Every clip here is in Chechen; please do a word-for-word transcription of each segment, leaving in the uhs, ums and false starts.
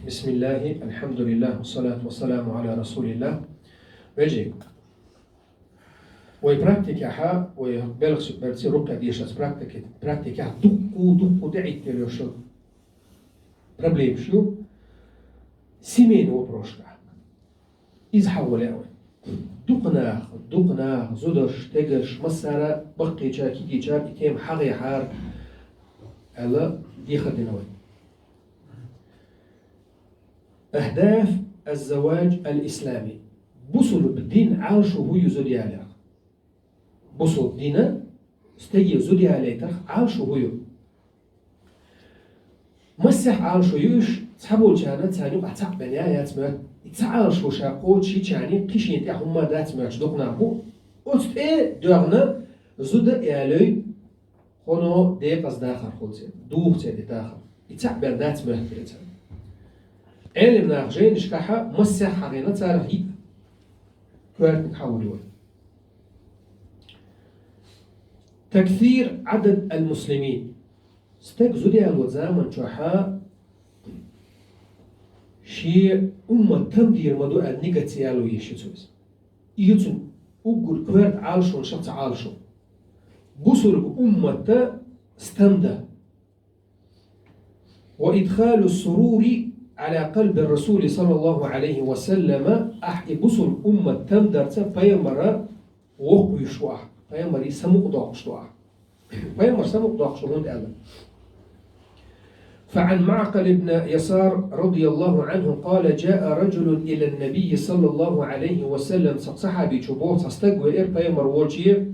بسم الله، الحمد لله، والصلاة والسلام على رسول الله. Вежи, вай практикехьа, вай белхаш берци рукъя дешас практики, практикехь дукку, дукку дегӀиттелеш проблемаш ю семейный вопросашка. Иза хьавола вай. Дукха нах, дукха нах, зударш, тегаш, массара баккхийчар, кегийчар и тема хьагӀехьара аьлла дехар дина вай. أهداف الزواج الإسلامي. Бусулба дин Ӏалашо хӀу ю зуда яларах? Бусулба дина стеге зуда ялайтарх Ӏалашо хӀу ю? Массехь Ӏалашо ю уьш, цхьаболчарна царна юкъахь цхьаъ бен я яц моьтту. И ца Ӏалашо ша кхочушйичарна кхин шена тӀехь хӀумма дац моьттуш дукха нах бу. Оцу тӀе доьгӀна зуда ялой, хӀуно декъаза дахар хуьлу церан, духу церан и дахар. И цхьаъ бен дац моьтту церан. Ӏелим нах жайнашкахьа массехь хьагӀина царах йиъ коьртаниг хьахуьлу вай. تكثير عدد المسلمين. Стаг зуда яло заман чохьа шен уммат там дийр ма ду аьлла нигат ца яло еза шу цо иза. И ю цуьнан уггар коьрта Ӏалашонаш ша ца Ӏалашо. Бусулба умматта стам дан. وإدخال السرور على قلب الرسول صلى الله عليه وسلم. Ахь и бусулба уммат там дарца пайхамара воккхавуьйш ву ахь, пайхамаре самукъадоккхуш ду ахь. Пайхамар самукъадоккхуш ду хӀунда аьлла. فعن معقل بن يسار رضي الله عنه قال: جاء رجل إلى النبي صلى الله عليه وسلم. Цхьа сахьабичо боху, цхьа стаг веара пайхамар волче,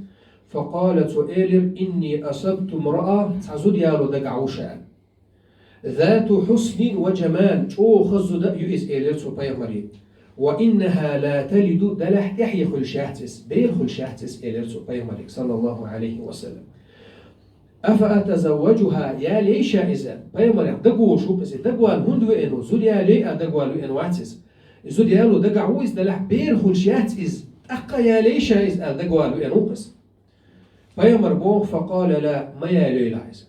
فقال, цо элира: إني أصبت امرأة, цхьа зуда яло дагахь ву ша. ذات حسن وجمال, чӀогӀа хаза зуда ю иза, элира цо пайхамаре. وإنها لا تلد, делахь тӀаьхье хуьлуш яц иза, бер хуьлуш яц иза, элира цо пайхамаре, صلى الله عليه وسلم. أفأتزوجها, ялайий ша иза? Пайхамарех дагаволуш ву-кх иза, дагавала хӀунда веана ву? Зуда ялайий а дагавала веана вац иза. И зуда яло дагахь ву иза, делахь бер хуьлуш яц иза, тӀаккха а ялайий ша иза аьлла дагавала веана ву-кх иза. Пайхамар боху, فقال: لا, ма ялайойла иза.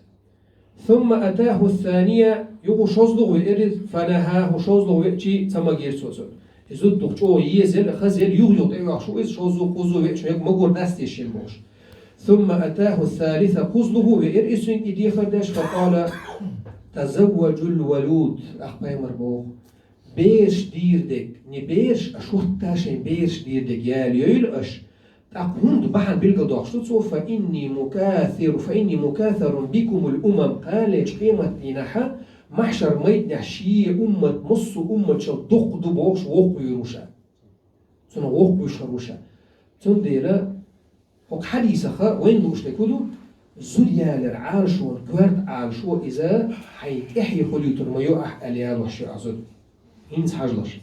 ثم أتاه الثانية, юха шозлагӀа веара иза, فنهاه, шозлагӀа веачи ца магийра цо цунна. И зуда дукха чӀогӀа еза елла, хаза елла, юха-юха тӀеоьхуш ву иза, шозза, кхузза веача, мега магор дастийша шен бохуш. ثم أتاه الثالثة, кхузлагӀа веара иза цуьнга и дехар деш, فقال: تزوجوا الولود. ТӀаккха пайхамар боху: бераш дийр дерг, не бераш, аша хӀотта шайн бераш дийр дерг ялайойла аша. ТӀаккха хӀунда бахьана билгалдоккхуш ду цо: فإني مكاثر، فإني مكاثر بكم الأمم, кханалерчу къематдийнахьа, махьшар майданехь шен уммат, массо а умматшал дукха ду бохуш, воккхавуьйр ву ша. Цунах воккхавуьйш хир ву ша. Цундела хӀокху хьадисаха вайна лууш дерг хӀун ду? Зуда ялар Ӏалашо, коьрта Ӏалашо, иза хьайн тӀаьхье хуьлуьйтур ма ю ахь аьлла ялош ю ахь зуда. ХӀинца хьажалаш.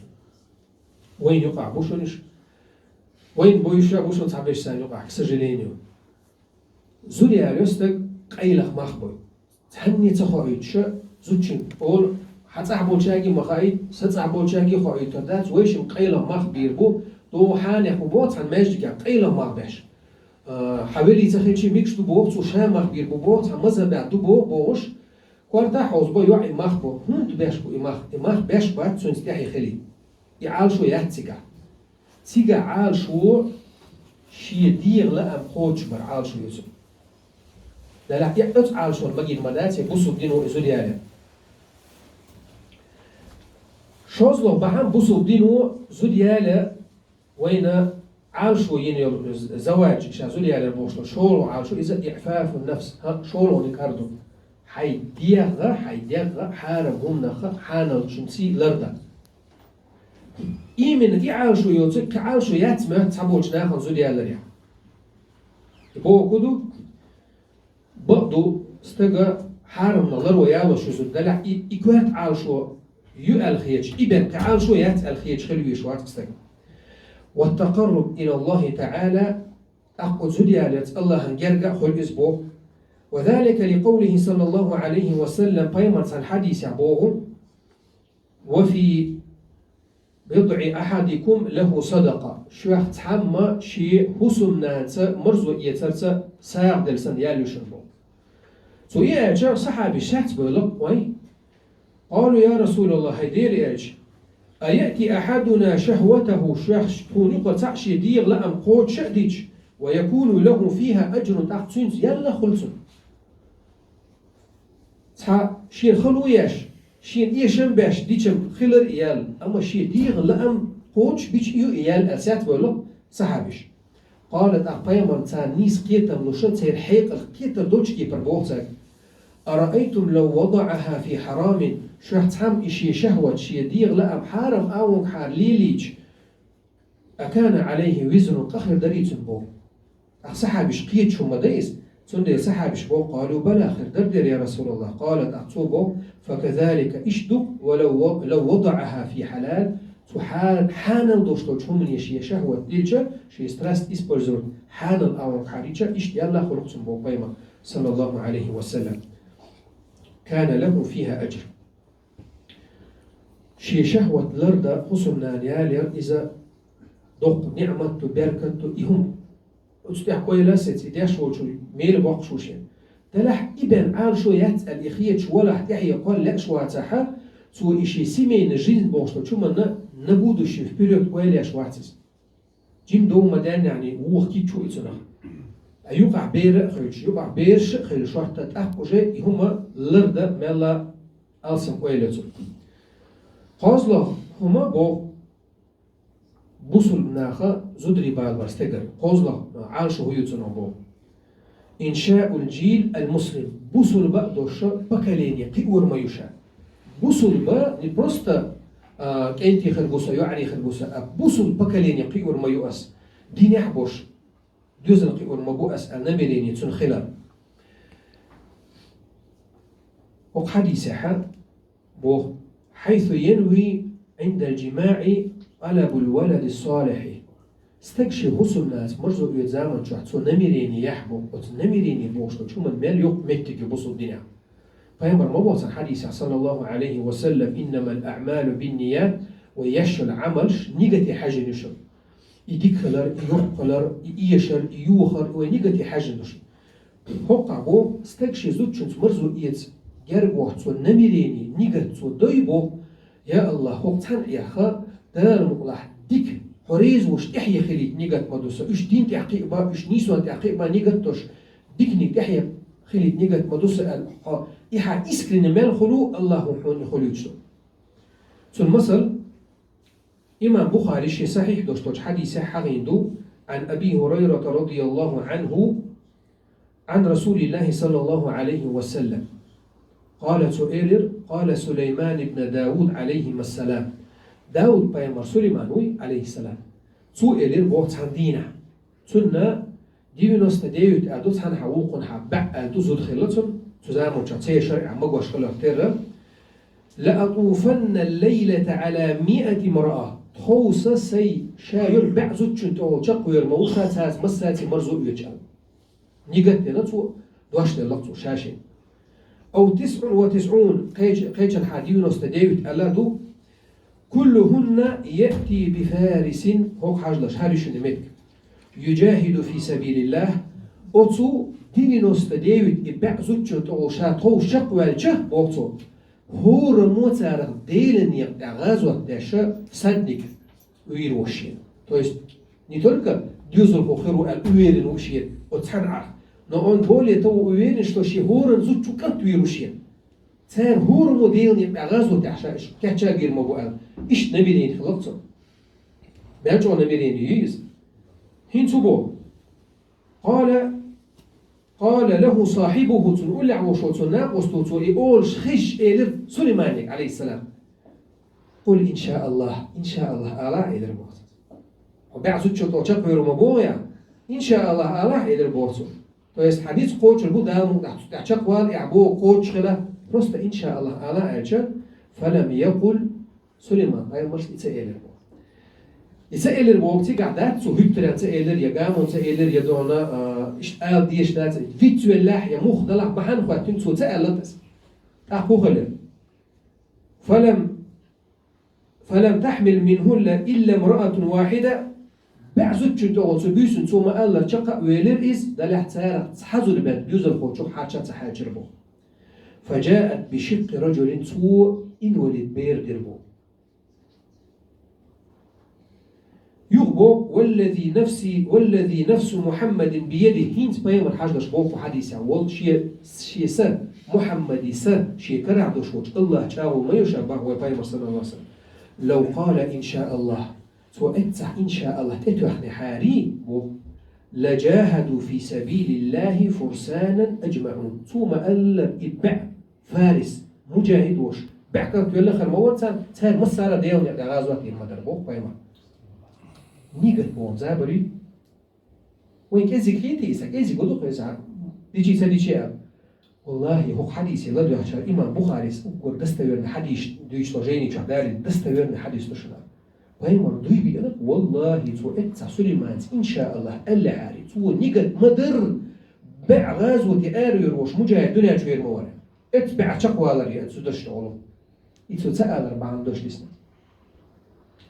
Вайна юкъахь бу шуна уьш. Вайна буьйш а бу шуна цхьаберш царна юкъахь, к сожалению. Зуда яло стаг къайлаха мах бу. Цхьанне ца хоуьйтуш, зудчуьнга олу, хьан цӀахь болчаьрга ма хаийта, сан цӀахь болчаьрга хоуьйтур дац, вайшимма къайлаха мах бийр бу, догӀу хьанех бу боху цхьана маьждигехь къайлаха мах беш. А, хьан велий ца хилча мегаш ду боху, цо ша мах бийр бу боху, цхьана мазхӀабехь ду боху бохуш, кортахь хьовзабо, йоӀ, и мах бо. ХӀунда беш бу и мах? И мах беш бац цуьнца тӀаьхье хилийта. И Ӏалашо яц цигахь. Цигахь Ӏалашо шен дегӀан лаам кхочушбар Ӏалашо ю цуьнан. Делахь и оцу Ӏалашонна магийна ма дац, бусулба дино и зуда ялар. ШозлагӀа бахьана бусулба дино зуда ялар вайна Ӏалашо йина йолу, заваджи, ша зуда ялар бохуш долу шолгӀа Ӏалашо, иза إعفاف النفس, хӀа, шолгӀаниг хӀара ду. Хьайн дегӀ а, хьайн дегӀ а, хьарам хӀуманах а, хьаналчуьнций лардан. Именно и Ӏалашо йоцург кхин Ӏалашо яц моьтту цхьаболчу нахана зуда яларехь. И боху ду, бакъ ду, стага хьарамна ларо ялош ю зуда, делахь и, и коьрта Ӏалашо ю аьлла хеташ, и бен кхин Ӏалашо яц аьлла хеташ хила везаш вац стаг. والتقرب إلى الله تعالى, тӀаккха зуда яларца Аллахьан герга а хуьлу иза боху. وذلك لقوله صلى الله عليه وسلم, пайхамар цхьана хьадисехь боху: وفي بضع أحدكم له صدقة. Шуьх цхьамма шен хӀусамнанца марзо эцарца сагӀа делла санна ял ю шуна боху. Цо и аьлча, сахьабий шаьц бевлла, вай, قالوا يا رسول الله, хӀай Делан элча, أيأتي أحدنا شهوته, шоаш тхона юкъара цхьаъ шен дегӀан лаам кхочуш а дича, ويكون له فيها أجر, тӀаккха цуьнца ял а хуьлу цунна. Цхьа шена хало еш, шена эшам беш дича хилар а ял, амма шен дегӀан лаам кхочуш бича ю и ял, аьлла, цецвоьллу сахьабаш. قال, тӀаккха пайхамар царна нийса кхетам луш, церан хьекъалх кхетар долчу кепара боху цаьрга: أرأيتم لو وضعها في حرام, шух цхьамма и шен шахӀват, шен дегӀан лаам хьарам агӀонгахьара лелийча, أكان عليه وزر, къа хир дарий цунна боху. Ахьа сахьабаш кхеташ хӀума ма дай иза. Цундела сахьабаш боху: قالوا بلى, хир дара дера, يا رسول الله. قال, тӀаккха цо боху: فكذلك, иштта ду-кх, ولو و-, لو وضعها في حلال, цо хьа-, хьанал долуш долчу хӀумане шен шахӀват дилча, шен страсть использовать хьанал агӀонгахьара йича, иштта ял а хуьлу-кх цунна боху пайхамар, صلى الله عليه وسلم. كان له فيها أجر. Шен шахӀват лардан хӀусамнана ялаяр иза доккха ниӀмат ду, беркат ду, и хӀума. Оцу тӀехь ойла а сеций, деш волчун мела боккхуш ву шен. Делахь и бен Ӏалашо яц аьлла, и хеташ валахь, тӀаьхье кхолла лаьаш вацахь, цо и шен семейный жизнь бохуш долчу хӀуманна на будущее вперёд ойла еш вац иза. Жима дов ма даьннехь, вуха кийча ву и цунах. Ткъа юкъахь бер а хилча, юкъахь бераш а хилла шортта, тӀаккха уже и хӀума лардан мелла алсам ойла ю цунна. КхозлагӀа хӀума боху бусулба наха зударий балабар стеган. КхозлагӀа Ӏалашо хӀун ю цунах боху. إنشاء الجيل المسلم. Бусулба а долуш поколение кхиор ма ю ша. Бусулба не просто, а, кӀентий хир бу со, йоӀарий хир бу со, а бусулба поколение кхиор ма ю ас. Динехь а болуш, доьзал кхиор ма бу ас аьлла намерение цуьнан хилар. ХӀокху хьадисехь боху: حيث ينوي عند الجماع طلب الولد الصالح. Стаг шен хӀусамнанца марзо оьцу заман чохь цо намерение яхь боху, оцу намерение бохуш долчу хӀуманна мел йоккха меттиг ю бусулба динехь. Пайхамар ма боху цхьана хьадисехь, صلى الله عليه وسلم: إنما الأعمال بالنيات, вай еш йолу Ӏамалш нигате хьаьжжина ю шуна. И дика хилар, и йоккха хилар, и эшар, и йохар, и вай нигате хьаьжжина ду шуна. ХӀокхахь боху, стаг шен зудчуьнца марзо эца герга вахча, цо намерение, нигат цо дой боху: «Я АллахӀ, хӀокху цхьаьна эхха, Дала мукъалахь, дика, хьо реза волуш тӀаьхье хилийта нигат ма ду сан, уьш дин тӀехь кхиъ бан, уьш нийсонан тӀехь кхиъ бан нигат долуш, диканиг тӀаьхье хилийта нигат ма ду сан», аьлла, хьо и хьан искренне мел хуьлу, АллахӀо хьуна и хуьлуьйтуш ду. Цуьнан масал, имам Бухари шен сахьихь долуш долчу хьадисехь хьахийна ду: عن أبي هريرة رضي الله عنه عن رسول الله صلى الله عليه وسلم قال, цо элира: قال سليمان بن داود عليهما السلام. Дауд-пайхамар Сулайман вуй, алейхиссалам. Цо элира боху цхьана дийнахь. Цунна девяносто девять а ду, цхьанхьа вукхунхьа бӀе а ду зуда хилла цунна. Цу заманчохь церан шарӀехь магош хиларх терра: لأطوفن الليلة على مائة امرأة. Тховса сайн ша йолу бӀе зудчунна тӀехула чекхвер ма ву ша, цаьрца массаьрца марзо оьцуш аьлла. Нигат дина цо, дош делла цо ша шен. أو تسع وتسعين, кхеча-, кхечанхьа девяносто девять аьлла ду. كلهن يأتي بفارس, хӀокху хьажалаш, хӀара ю шуна меттиг. يجاهد في سبيل الله. Оцу девяносто девять и бӀе зудчунна тӀехула ша тховса чекхваьлча, боху цо, хӀораммо царах Делан некъа тӀехь гӀазот деш, всадник, вийр ву шена. То есть, не только доьзалхо хир ву аьлла уверен ву шена оцу цхьана Ӏарх, но он более того уверен, что шен хӀоранна зудчун кӀант вийр ву шена. Цара хӀораммо Делан некъа тӀехь гӀазот деш ша уьш кечвийр ма бу аьлла. Иштта намерение хилла цунна. Мел чӀогӀа намерение ю иза. ХӀинца хӀун боху? قال، قال له صاحبه, цуьнан уллехь волуш волу цуьнан накъосто, цо и олуш хезча, элира Сулаймане, алейхиссалам: قل إن شاء الله, иншааллахӀ алахь, элира боху цо. Хьо бӀе зудчунна тӀехула чекхвер ву ма боху ахь, иншааллахӀ алахь, элира боху цо. То есть хьан ницкъ кхочур бу Дала мукъалахь, цу тӀехь чекхвала, ахь боху кхочуш хила, просто иншааллахӀ алахь аьлча, فلم يقل Сулайман-пайхамарс и ца элира боху. И ца элира боху, цигахь дац цо хӀуьттаренна ца элира, я гамонна ца элира, я дона, а, иштта ала дезаш дац, вицвеллехь, я муха далахь, бахьана хоьттина цо ца аьлла тӀаса. ТӀаккха хӀун хилира? فلم، فلم تحمل منهن إلا امرأة واحدة. БӀе зудчунна тӀехула цу буьйсанна цо ма-аллара чекх а велира иза, делахь царах цхьа зуда бен доьзалхочух хьарча а ца хьаьрчира боху. فجاءت بشق رجل, цо инвалид бер дир бу. Юха бо: «Валлази нафси, валлази нафсу Мухаммадин биядихи», хӀинца пайхамар хьаждаш боху хьадисехь, вол шен, шен са, Мухаммади са, шен карахь долуш волчу АллахӀ чӀагӀо ма ю ша бах вай пайхамар, саллаллаху алейхи ва саллям. «Лав къала иншааллахӀ». Цо эццахь иншааллахӀ тӀетоьхнехьарий бу, «ладжахаду фи сабилиллахи фурсанан аджмаун». Цо ма-аллара и баьӀ фарис, муджахид волуш, баьӀ кӀалтвелла хир ма вара царна, цара массара а Делан некъа тӀе гӀазот дийр ма дара боху пайхамар. Нигат боху забари. Вайн кӀезиг хетий иза? КӀезиг ду-кх иза? Дичи ца дичи аьлла. Валлахи, хӀокху хьадисе ладоьгӀчара имам Бухарис уггар достоверный хьадис дуьйцу сложени чохь далийна, достоверный хьадис ду шуна. Пайхамар дуй биъна, валлахи, цо эццахь Сулайманца, иншааллахӀ, аьллехьарий, цо нигат ма дарра, баьӀ гӀазоте ара вер волуш муджахид дуьнен чу вер ма вара. Эццахь баьӀ чекхвалар ян цу дашна гӀуллакх. И цо ца алар бахьана долуш дисна.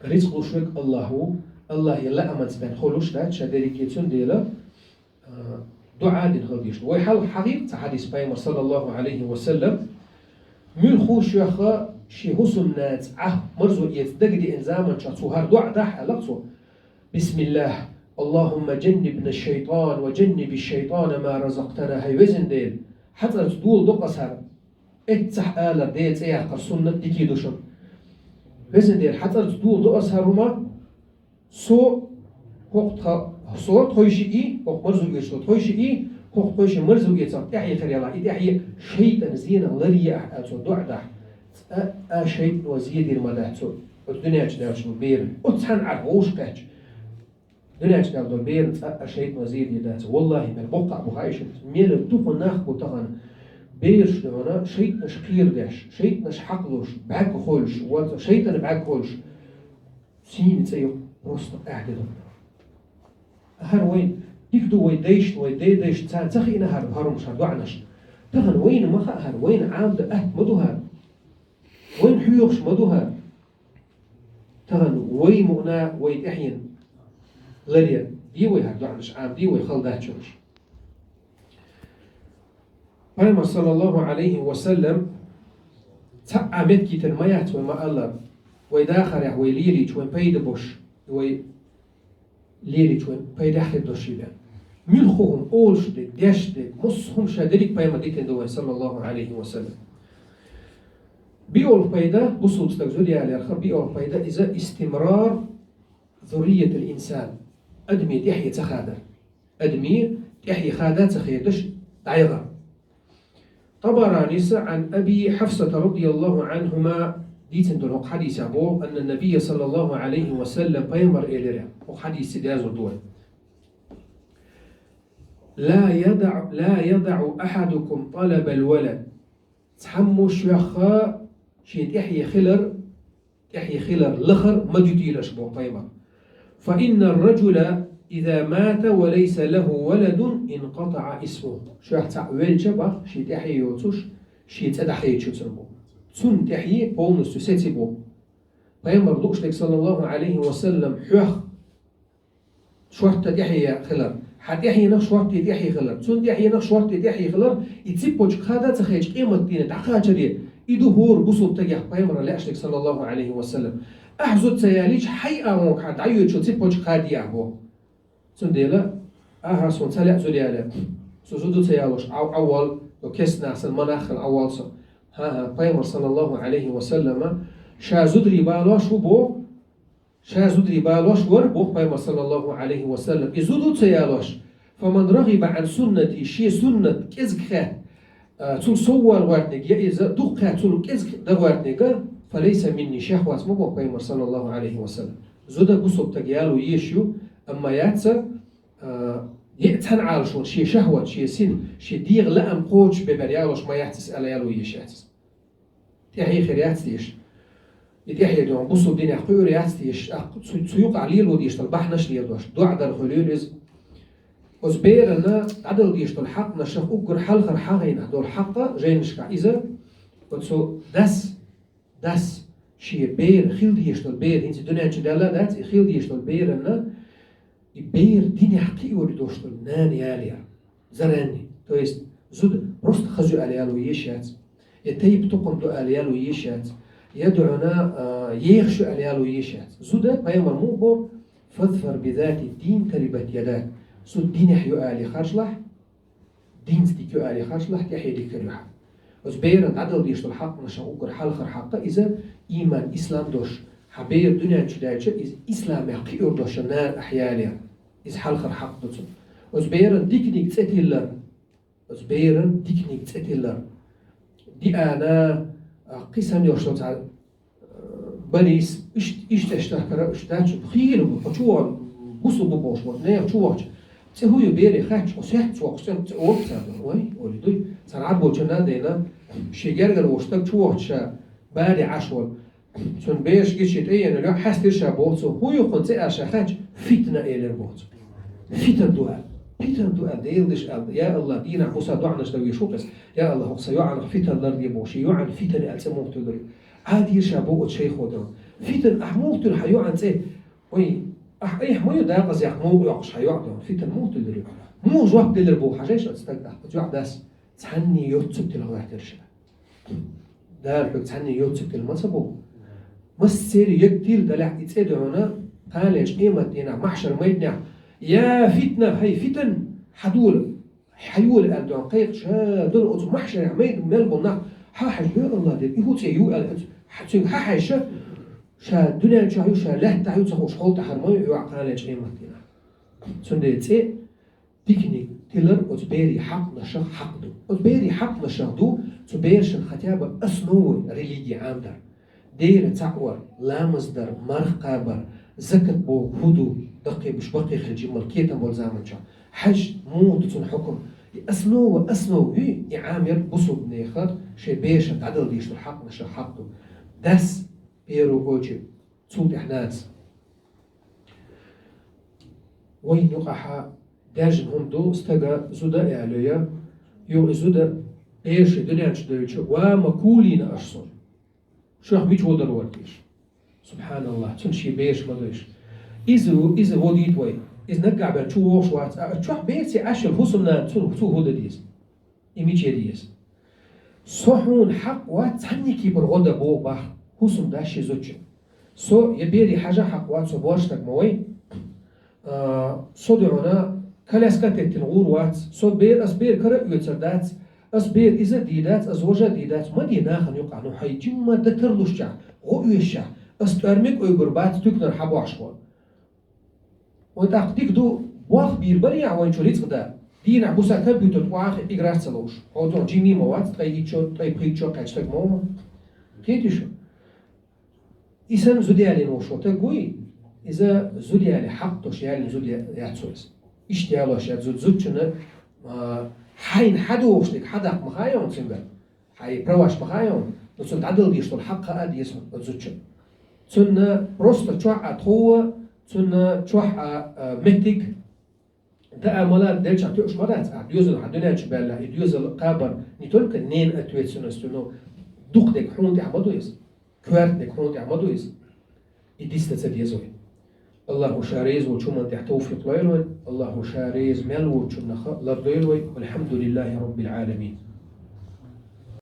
Рицкъ луш верг АллахӀ ву, АллахӀе лааманца бен хуьлуш дац ша дерриге, цундела, а, дуӀа дина хила дезаш ду. Вай хьалха хьахийра цхьа хьадис пайхамар, саллаллаху алейхи ва саллям, муьлхха а шех шен хӀусамнанас Ӏа марзо эца дагадеана заманчохь цо хӀара дуӀа дахь аьлла цо: «Бисмиллах, Аллахумма джаннибна шайтан ва джанниби шайтана ма разактана». ХӀай везан Дела, хьан цӀарца дола до аса хӀара. Эццахь алар Делан цӀе яккхар суннат дика ду шуна. Везан Дела, хьан цӀарца дола до аса хӀара хӀума, со хӀокху тха-, со тхойшиъ, хӀокху марзо оьцуш тхойшиъ, хӀокху тхойшиъ марзо оьцуш тӀаьхье хир ялахь, и тӀаьхье шайтӀан зенах ларъе ахь аьлла цо дуӀа дахь. Цкъа а шайтӀано зе дийр ма дац цо, оцу дуьнен чу даьллачу берана. Оцу цхьана Ӏар вовшах кхаьчча. Дуьнен чу даьлла долу берана цкъа а шайтӀано зе дийр дац. Валлахи, мел боккха а бу хаийша, мел дукха нах бу тахана бераш дуьхьал шайтӀанаш кхерадеш, шайтӀанаш хьакхалуш, бӀаьрг хуьлуш, вац шайтӀан бӀаьрг хуьлуш. Сийна цӀе ю просто къаьхьа ду. ХӀара вайн дика ду, вай дайшна, вай дедайшна, царна ца хиъна хӀара хӀарумаш, хӀара доӀанаш. Тахана вайна ма хаьа хӀара, вайна Ӏамадан атта ма ду хӀара. Вайна хьоьхуш ма ду хӀара. Тахана вай мукъана вай тӀаьхьена ларъе, де вай хӀара доӀанаш, Ӏамаде вай хала дац шуна. Пайхамар, саллаллаху алейхи ва саллям, цхьа а меттиг йитина ма яц вай ма-аллара, вай дахарехь вай лелийча вайн пайда бош, вай лелийча вайн пайдехь хир долуш хилар. Муьлхха хӀума олуш дерг, деш дерг, массо а хӀума ша дерриг пайхамар дитина ду вайн, саллаллаху алейхи ва саллям. БиолгӀа пайда, бусулба стаг зуда яларх, биолгӀа пайда иза истимрар зурриятал инсан. Адамийн тӀаьхье ца хадар. Адамийн тӀаьхье хада ца хедаш дӀаяхар. Табаранис Ӏан Аби Хьафсата радияллаху Ӏанхума дийцина долу хӀокху хьадисехь боху, анна набийя саллаллаху алейхи ва саллям пайхамар элира, хӀокху хьадисца деза ду вай. Ла ядаъ-, ла ядаъу ахьадукум талабал валад. Цхьаммо шуьха шен тӀаьхье хилар, тӀаьхье хилар лахар ма дуьтийла аша боху пайхамар. Фа инна ар-раджула иза мата ва лайса лаху валадун инкъатаъа исмуху. Шуьха цхьаъ велча бах, шен тӀаьхье йоцуш, шен цӀе дӀахедаш ю цуьнан бу. Цунна тӀаьхье полностью сеци бу. Пайхамар лууш дерг, саллаллаху алейхи ва саллям, хьоьх шортта тӀаьхье хилар, хьан тӀаьхьенах шортта тӀаьхье хилар, цунна тӀаьхьенах шортта тӀаьхье хилар, и цепочка хада ца хедаш къематдийнахь дӀакхачаре, и ду хӀора бусулба стагех пайхамарах лаьаш дерг, саллаллаху алейхи ва саллям. Ахь зуда ца ялийча, хьайн а вон хьан дӀайоьдучу цепочка хадае ахь боху. Цундела, ахьа суна ца лаьа зуда ялар. Со зуда ца ялош, Ӏа, Ӏа вал, со кестнах санна, ма нах хилла Ӏа вал со. ХӀан-хӀа, пайхамар, саллаллаху алейхи ва саллама, ша зударий балош ву боху, ша зударий балош вара, боху пайхамар, саллаллаху алейхи ва саллам, и зуда ца ялош. Фаман рагӀиба Ӏан суннати, шен суннат кӀезиг хетта, а, цул сов вала гӀоьртинарг, я иза дукха хетта цул кӀезиг дан гӀоьртинарг, фалайса минни, шех вац ма боху пайхамар, саллаллаху алейхи ва саллам. Зуда бусулба стаг яло езаш ю, амма яц, а, е а цхьана Ӏалашо, шен шахӀват, шен син, шен дегӀан лаам кхочуш бен бер ялош ма яц иза аьлла, яло езаш яц иза. ТӀаьхье хир яц дезаш. И тӀаьхье ду, бусулба динехь кхуьур яц дезаш, тӀаккха цу, цу юкъахь лело дезаш долу бахьанаш леладош, доӀа дар хуьлийла иза. Оцу берана дӀадала дезаш долу хьакънашах уггар хьалхара хьахийнахь долу хьакъ жайнашкахь иза, оцу дас, дас шен бер, хила дезаш долу бер, хӀинца дуьнен чу даьлла а дац, и хила дезаш долу берана, и бер динехь кхиор долуш долу нана ялаяр. Заранее. То есть, зуда просто хаза ю аьлла яло езаш яц. Я тайпа тукхам ду аьлла яло езаш яц. я дуьхьана, а, еха шу аьлла яло йиш яц. Зуда пайхамар муха боху: «فاظفر بذات الدين تربت يداك». Зуда динехь ю аьлла харжалахь, динца дика ю аьлла харжалахь, тӀаьхье дика хир ю хьан. Оцу беран дӀадала дезаш долу хьакъ ма ша уггар хьалхара хьакъ иза, ийман, ислам долуш, хьан бер дуьнен чу даьлча, иза исламехь кхиор долуш нара ахь яле. Иза хьалхара хьакъ ду цунна. Оцу беран диканиг цӀе тиллар, оцу беран диканиг цӀе тиллар. Диана, а, кхин санна йолуш долу цхьа Борис, иш-, иштта аш дахкара, уьш дац, хийра бу, хьо чу вахана, бусул бу бохуш бу, нехан чу вахча. ЦӀе хӀун ю бере хаьтташ, хьо сехьа чу вахча, цӀе, цӀе оха царна, ой, оли дуй. Цара Ӏад болчарна а дайна, шен гергара волу стаг чу вахча ша, баре Ӏаш волу. Цунна бераш гича тӀеена лоьху, хьаьстира ша боху цо. ХӀун ю хьуна цӀе аьлла ша хаьтташ, фитна элира боху цо. Фитан ду аьлла. Фитан ду аьлла, Делан деш аьлла. Я АллахӀ, дийнахь Муса доӀанаш дан веш ву-кх иза. Я АллахӀ, хӀокху сан йоӀанах фитан лар де боху. Шен йоӀана фитан аьлла цӀе муха туьллура. Ӏадийра ша боху оцу шайхо дон. Фитан ахь муха туьллу хьан йоӀан цӀе? Ой, ахь айхьа ма ю дакъазъяккха муха йоккхуш хьан йоӀ дон. Фитан муха туьллура ю? Муха жоп делира боху хьажийша оцу стага, оцу йоӀа дас. Цхьанне йоццуг тилла гӀоьртира ша. Дала хьоьга цхьанне йоццуг тилла ма ца боху. Массеран ягтийла далахь и цӀе дуьхьана, кханалерчу къемат дийнахь, махьшар майданехь: «Я фитна, хӀай фитан, хьан дола, хьан йола», аьлла дуьхьана кхайкхича, ша долу оцу махьшарехь майдан мел болу нах: «Хьан хьажа, я АллахӀ, дерг и хӀун цӀе ю?» аьлла, хьан цуьнга хьан хьаьжча, ша дуьнен чохь ю, ша лаьттахь ю ца хууш, хьол тӀаьхьара ма ю и йоӀ кханалерчу къемат дийнахь. Цундела цӀе диканиг тилар оцу берийн хьакънашах хьакъ ду. Оцу берийн хьакънашах ду цу берашна хотя бы основы религии Ӏамадар. Дела цхьаъ вар, ламаз дар, марха кхабар, закат боху хӀун ду, даккхийбеш баккхий хилча, мел кетам болу заманчохь. Хьаж муха ду цунна хьукам. И основа, основа ю, и Ӏамаяр бусулбанеха шайн берашна дӀадала дезаш долу хьакънашах хьакъ ду. Дас, первую очередь, цул тӀаьхьа нанас. Вайн юкъахьа даьржина хӀума ду, стага зуда а аьлла я, юха и зуда бераш дуьнен чу девлча, ва ма кулийна аша суна. Шух мича водар вара теша? СубхьаналлахӀ, цунна шен бераш ма дойша. Иза, иза водийта вай. Иза наггахь бен чу вогӀуш вац, а чохь бераца Ӏаш йолу хӀусамнана цу, цу хӀун дан деза? И мича ян деза? Со хьуна хьакъ вац цхьанне кепара гӀо дан боху бах хӀусамдас шен зудчунна. Со я бере хьажа хьакъ вац, со борша стаг ма вай. А, со дуьхьана коляска теттина гӀур вац. Со бер, ас бер кара а оьцур дац. Ас бер иза а дийр дац, ас важа а дийр дац. Ма де нахана юкъахь, ну хьайн жимма дан тарлушчохь, гӀо оьшучохь. Ас тӀоьрмиг ойгур бац туьканара хьан бохьуш хьо. Вай тӀаккха дика ду, болх бийр барий ахь вайн чу рицкъ дан. Дийнахь буса компьютер тӀе охьахиъна играш ца ловш. Хьо зон жимма ма вац, ткъе итт шо, ткъе пхийтта шо кхаьчнарг ма ву. Кхетий шу? И санна зуда ялийна волуш волу стаг вуй, иза зуда яле хьакъ долуш ялийна зуда я-, яц ву иза. Иштта ялош яц зуда, зудчунна, а, хьайна хьан дохуш дерг хьан даккха ма хаьа хьуна цуьнгара. Хьайн праваш ма хаьа хьуна, но цунна дӀадала дезаш долу хьакъ хаа а деза хьуна оцу зудчунна. Цунна просто чохь а тхов а, цунна чохь а, а, меттиг, даа мала делчахь тоьуш ма дац, ахь доьзал хьан дуьнен чу баьллехь, и доьзал кхабар не только ненан ответственность ю, но дукха дерг хьуна тӀехь ма ду иза, коьрта дерг хьуна тӀехь ма ду иза. И дицдан ца деза вай. АллахӀа ша реза волчу хӀуманна тӀехь тавфикъ лойла вайн, АллахӀа ша реза мел воцучунах лардойла вай. ВалхьамдулиллахӀи Раббил Ӏаламин.